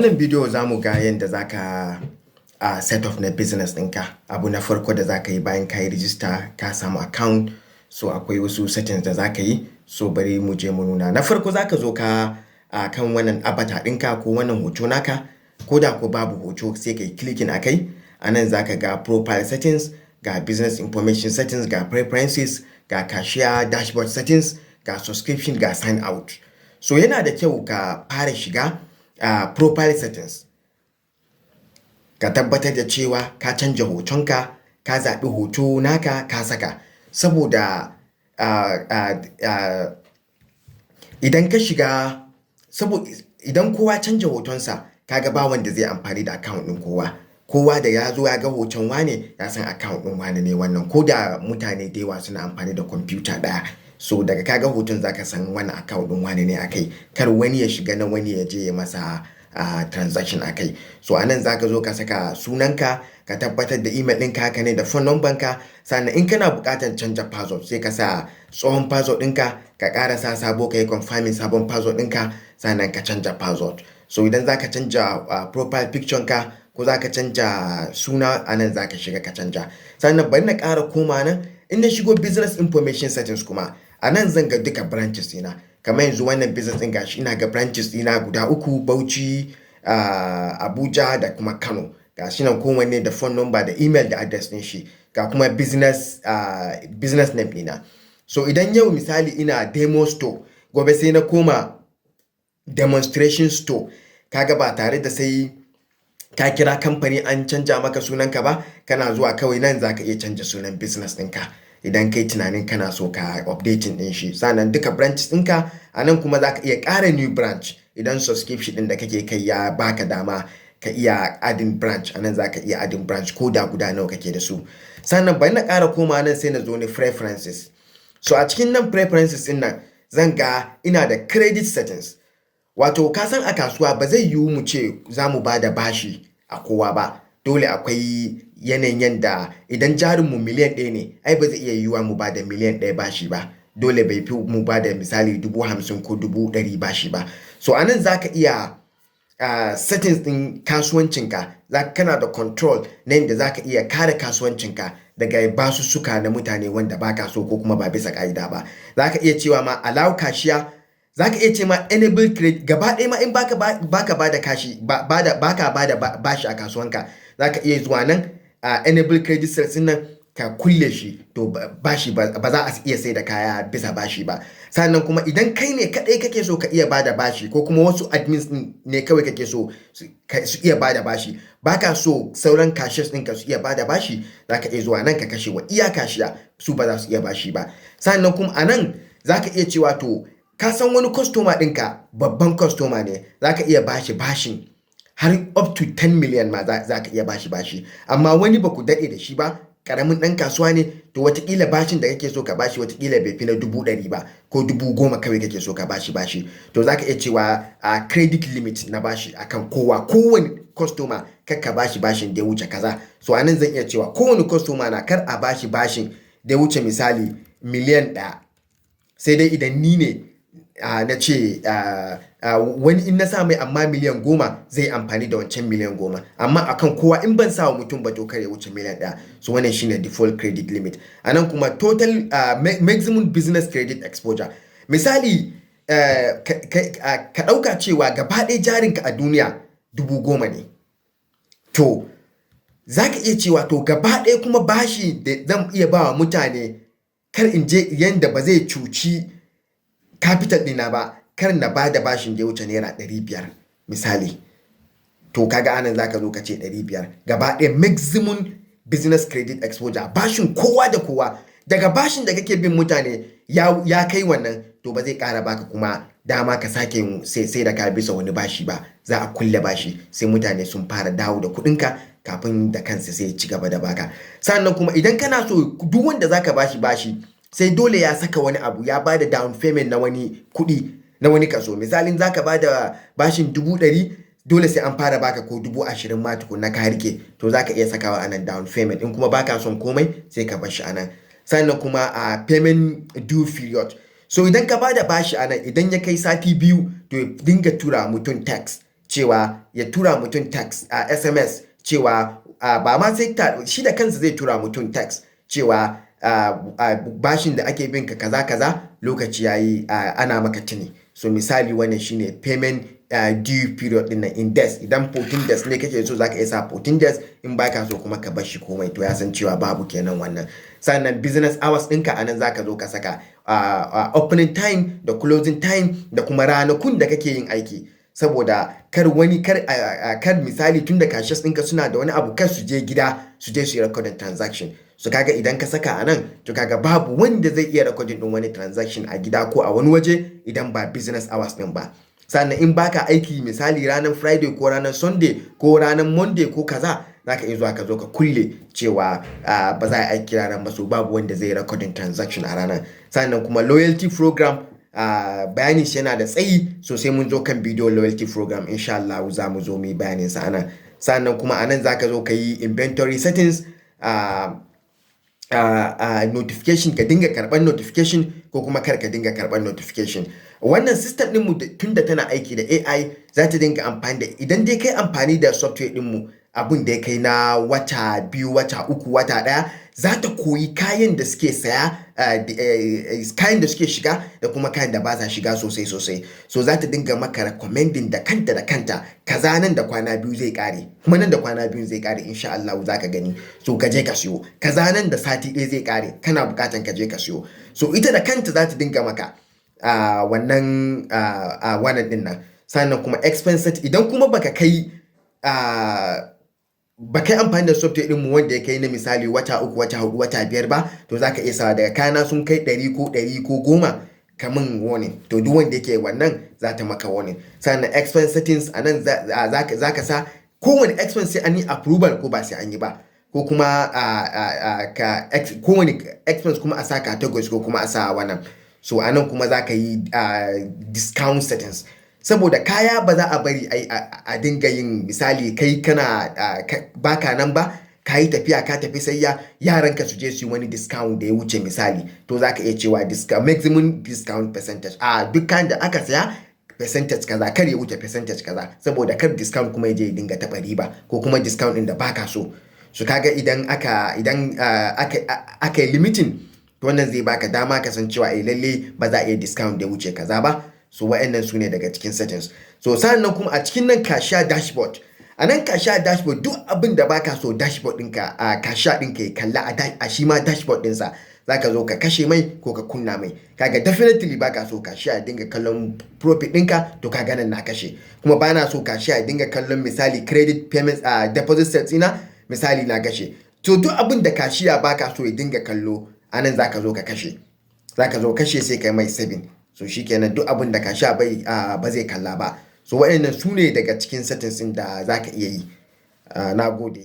Wannan bidiyo za mu ga yadda za ka a set up na business ɗinka. Abu na farko da za ka yi bayan ka yi register, ka samu account, so akwai wasu settings da za ka yi. So bari mu je mu nuna. Na farko, za ka zo ka a kan wannan avatar ɗinka ko wannan hoto naka, ko da ko babu hoto, sai ka yi clicking a kai. A nan za ka ga profile settings, ga business information settings, ga preferences, ga cashier dashboard settings, ga subscription, ga sign out. So yana da kyau ka fara shiga a profile settings, ka tabbatar da cewa ka canja hotonka, ka zaɓi hoto naka ka saka, saboda idan ka shiga, saboda idan kowa canja hotonsa, kaga ba wanda zai amfani da account ɗin kowa. Kowa da ya zo ya ga hoton wane, ya san account ɗin wane ne wannan, ko da mutane da yawa suna amfani da kwamfuta ɗaya. So daga ka ga hoton, za ka san wannan account ɗin wane ne a kai, kar wani ya shiga na wani ya je ya masa transaction a kai. So a nan za ka zo ka saka sunanka, ka tabbatar da email ɗinka haka ne da phone number ka. Sannan in kana buƙatar canja password, sai ka sa tsohon password ɗinka, ka ƙara sa sabo, ka yi confirming sabon password ɗinka, sannan ka canja password. So idan za ka canja profile picture ka ko za ka canja suna, a nan za ka shiga ka canja. Sannan bari na ƙara koma nan. In na shigo business information settings kuma, a nan zan ga duka branches ɗina. Kamar yanzu wannan business ɗin, gashi ina ga branches ɗina guda uku: Bauchi, Abuja da kuma Kano. Gashi nan kowanne da phone number da email da address ɗin shi, ga kuma business name ɗina. So idan yau misali ina demo store, gobe sai na koma demonstration store, kaga ba tare da sai ka kira kamfani an canja maka sunanka ba, kana zuwa kawai nan za ka iya canja sunan business ɗinka idan kai tunanin kana so ka updating ɗin shi. Sannan duka branches ɗinka a nan. Kuma za ka iya ƙara new branch idan subscription ɗin da kake kai ya baka dama ka iya adding branch. A nan za ka iya adding branch ko da guda nawa kake da su. Sannan bari na ƙara koma nan, sai na zo ni preferences. So a cikin nan preferences ɗin nan, zan ga ina da credit settings. Wato ka san a kasuwa ba zai yiwu mu ce za mu ba da bashi a kowa ba. Dole akwai yanayin yanda idan jarinmu miliyan 1 ne, ai ba zai iya yiwuwa mu ba da miliyan 1 bashi ba. Dole bai fi mu ba da misali 50,000 ko 100,000 bashi ba. So a nan za ka iya settings ɗin kasuwancinka, za kana da control na yanda za ka iya kare kasuwancinka daga basussuka na mutane wanda baka so ko kuma ba bisa ƙa'ida ba. Za ka iya cewa ma allow cashier, za ka iya ce ma enable credit gaba ɗaya ma. In baka ba da kashi, baka ba da bashi a kasuwanka, za ka iya zuwa nan enable credit sales nan ka kulle shi, to bashi ba za a iya sai da kaya bisa bashi ba. Sannan kuma idan kai ne kaɗai kake so ka iya bada bashi, ko kuma wasu admins ɗin ne kawai kake so su iya bada bashi, baka so sauran cashiers ɗinka su iya bada bashi, za ka iya zuwa nan ka kashe wa iya cashier, su ba za su iya bashi ba. Sannan kuma a nan za ka iya cewa, to ka san wani customer ɗinka babban customer ne, za ka iya bashi bashin har up to 10 million ma za ka iya bashi bashi. Amma wani ba ku daɗe da shi ba, ƙaramin ɗan kasuwa ne, to watakila bashin da kake so ka bashi watakila bai fi na 100,000 ba ko 10,000 kawai kake so ka bashi bashi, to za ka iya cewa a credit limit na bashi akan kowa, kowane customer, kar ka bashi bashin da ya wuce kaza. So a nan zan iya cewa kowane customer na kar a bashi bashin da ya wuce misali miliyan 1, sai dai idan ni ne na ce wani in na sa mai amma miliyan 10, zai amfani da wancan miliyan 10. Amma akan kowa, in ban sa wa mutum ba, to kar ya wuce miliyan 1. So wannan shine default credit limit. A nan kuma total maximum business credit exposure. Misali, ka ɗauka cewa gaba ɗaya jarinka a duniya 10,000 ne, to za ka iya cewa to gaba ɗaya kuma bashi da zan iya ba wa mutane, kar in je yanda ba zai cuci capital ɗina ba, kar na ba da bashin da ya wuce naira 500 misali. To kaga anan za ka zo ka ce 500 gaba ɗaya maximum business credit exposure, bashin kowa da kowa. Daga bashin da kake bin mutane ya kai wannan, to ba zai ƙara baka kuma dama ka sake sai da ka bisa wani bashi ba. Za a kulle bashi sai mutane sun fara dawo da kuɗinka kafin da kansa sai ci gaba da baka. Sannan kuma idan kana so duk wanda zaka bashi bashi sai dole ya saka wani abu, ya bada down payment na wani kuɗi, na wani kaso, misalin zaka bada bashin 100,000, dole sai an fara baka ko 20,000 ma tukunna ka rike, to zaka iya sakawa anan down payment. In kuma baka son komai, sai ka bar shi anan. Sannan kuma a payment due period. So idan ka bada bashi anan, idan ya kai sati 2, to dinga tura mutum text. Cewa ya tura mutum text, a SMS, cewa ba ma sai shi da kansa zai tura mutum text cewa bashin da ake bin ka kaza kaza, lokaci yayi, ana maka tuni. So misali, wannan shine payment due period din nan in days. Idan 14 days ne kake so, zaka iya sa 14 days. In baka so kuma, ka bar shi komai. To, ya san cewa babu kenan wannan. Sannan business hours ɗinka, anan zaka zo ka saka opening time da closing time da kuma ranakun da kake yin aiki, saboda kar wani kar misali, tun da cashiers ɗinka suna da wani abu, kar su je gida su je su yi recording transaction. So kaga idan ka saka a nan, to kaga babu wanda zai iya recording ɗin wani transaction a gida ko a wani waje idan ba business hours ɗin ba. Sannan in baka aiki, misali ranar Friday ko ranar Sunday ko ranar Monday ko kaza, zaka iya zuwa ka zo ka kulle cewa ba za a aiki ranar ba, so babu wanda zai recording transaction a ranar. Sannan kuma loyalty program, bayanin shi yana da tsayi sosai. Mun zo kan bidiyo loyalty program, insha Allah za mu zo mu yi bayanin sa anan. Sannan kuma anan zaka zo ka yi inventory settings, notification, ka dinga karban notification ko kuma kar ka dinga karban notification. Wannan system ɗinmu, tunda tana aiki da AI, za ta dinga amfani da, idan dai kai amfani da software ɗinmu abun da ya kai na wata 2, wata 3, wata 1, za ta koyi kayan da suke saya, kayan da suke shiga da kuma kayan da ba sa shiga sosai sosai. So za ta dinga maka recommending da kanta da kanta, kaza nan da kwana 2 zai kare, kuma nan da kwana 2 zai kare, insha Allah za ka gani, so ka je ka siyo. Kaza nan da sati 1 zai kare, kana bukatan ka je ka siyo. So ita da kanta za ta dinga maka wannan wannan din nan. Sannan kuma expense, idan kuma baka kai ba kai amfani da software ɗinmu wanda ya kai na misali wata 3, wata 4, wata 5 ba, to za ka iya sawa daga kana sun kai 100 ko 110 ka min warning. To, duk wanda yake wannan, za ta maka warning. Sannan expense settings, a nan za ka sa kowane expense sai an yi approval ko ba sai an yi ba, ko kuma ka kowane expense kuma a sa categories ko kuma a sa wannan. So a nan kuma za ka yi discount settings, saboda kaya ba za a bari a dinga yin, misali, kai kana baka nan ba, ka yi tafiya, ka tafi sayya, yaranka su je su yi wani discount da ya wuce misali. To, za ka iya cewa discount, maximum discount percentage, a duk kayan da aka saya percentage kaza, kar ya wuce percentage kaza, saboda kar discount kuma ya je ya dinga taɓa riba ko kuma discount ɗin da baka so. So kaga idan aka yi limiting, to wannan zai baka dama ka san cewa eh, lalle ba za a iya discount da wuce kaza ba. So wa'annan su ne daga cikin settings. So sannan kuma a cikin nan cashier dashboard, a nan cashier dashboard, duk abin da baka so dashboard ɗinka a cashier ɗinka ya kalla a shi ma dashboard ɗinsa, zaka zo ka kashe mai ko ka kunna mai. Kaga definitely baka so cashier ya dinga kallon profit ɗinka, to kaga nan na kashe. Kuma bana so cashier ya dinga kallon misali credit payments, a deposit sales ina, misali na kashe. To, duk abin da cashier baka so ya dinga kallo, anan zaka zo ka kashe, zaka zo kashe, sai kai mai saving. So shikenan, duk abin da cashier bai ba zai kalla ba. So waɗannan su ne daga cikin settings ɗin da zaka iya yi. Na gode.